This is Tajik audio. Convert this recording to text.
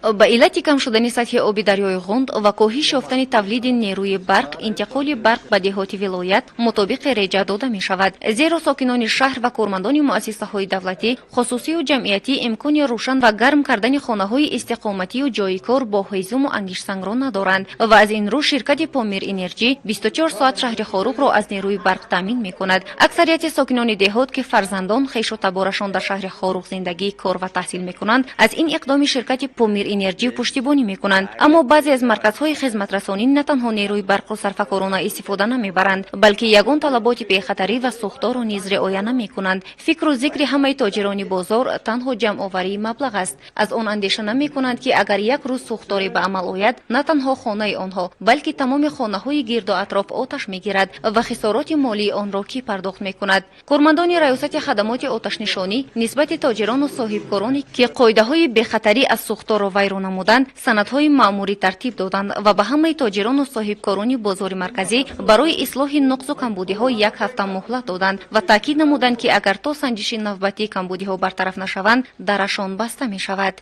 Ба иллати кам шудани сатҳи оби дарёи Ғунд ва коҳиш ёфтани тавлиди нерӯи барқ, интиқоли барқ ба деҳоти вилоят мутобиқи реҷа дода мешавад, зеро сокинони шаҳр ва кормандони муассисаҳои давлатӣ, хусусию ҷамъиятӣ имкони рӯшан ва гарм кардани хонаҳои истиқоматию ҷойи кор бо ҳезуму ангиштсангро надоранд ва аз ин рӯ ширкати Помир Энерҷӣ 24 соат шаҳри Хоруғро аз нерӯи барқ таъмин мекунад. Аксарияти сокинони деҳот, ки фарзандон, хешу таборашон дар шаҳри Хоруғ зиндагӣ, кор ва таҳсил мекунанд, аз ин иқдоми ширкати Помир Энерҷӣ пуштибонӣ мекунанд. Аммо баъзе аз марказҳои хизматрасонӣ на танҳо нерӯи барқро сарфакорона истифода намебаранд, балки ягон талаботи бехатарӣ ва сӯхторро низ риоя намекунанд. Фикру зикри ҳамаи тоҷирони бозор танҳо ҷамъоварии маблағ аст. Аз он андеша намекунанд, ки агар як рӯз сӯхторе ба амал ояд, на танҳо хонаи онҳо, балки тамоми хонаҳои гирду атроф оташ мегирад ва хисороти молии онро кӣ пардохт мекунад? Кормандони раёсати хадамоти оташнишонӣ нисбати тоҷирону соҳибкороне, ки қоидаҳои бехатарӣ аз сӯхторро вайрон намуданд, санадҳои маъмурӣ тартиб доданд ва ба ҳамаи тоҷирону соҳибкорони бозори марказӣ барои ислоҳи нуқсу камбудиҳо як ҳафта муҳлат доданд ва таъкид намуданд, ки агар то санҷиши навбатӣ камбудиҳо бартараф нашаванд, дарашон баста мешавад.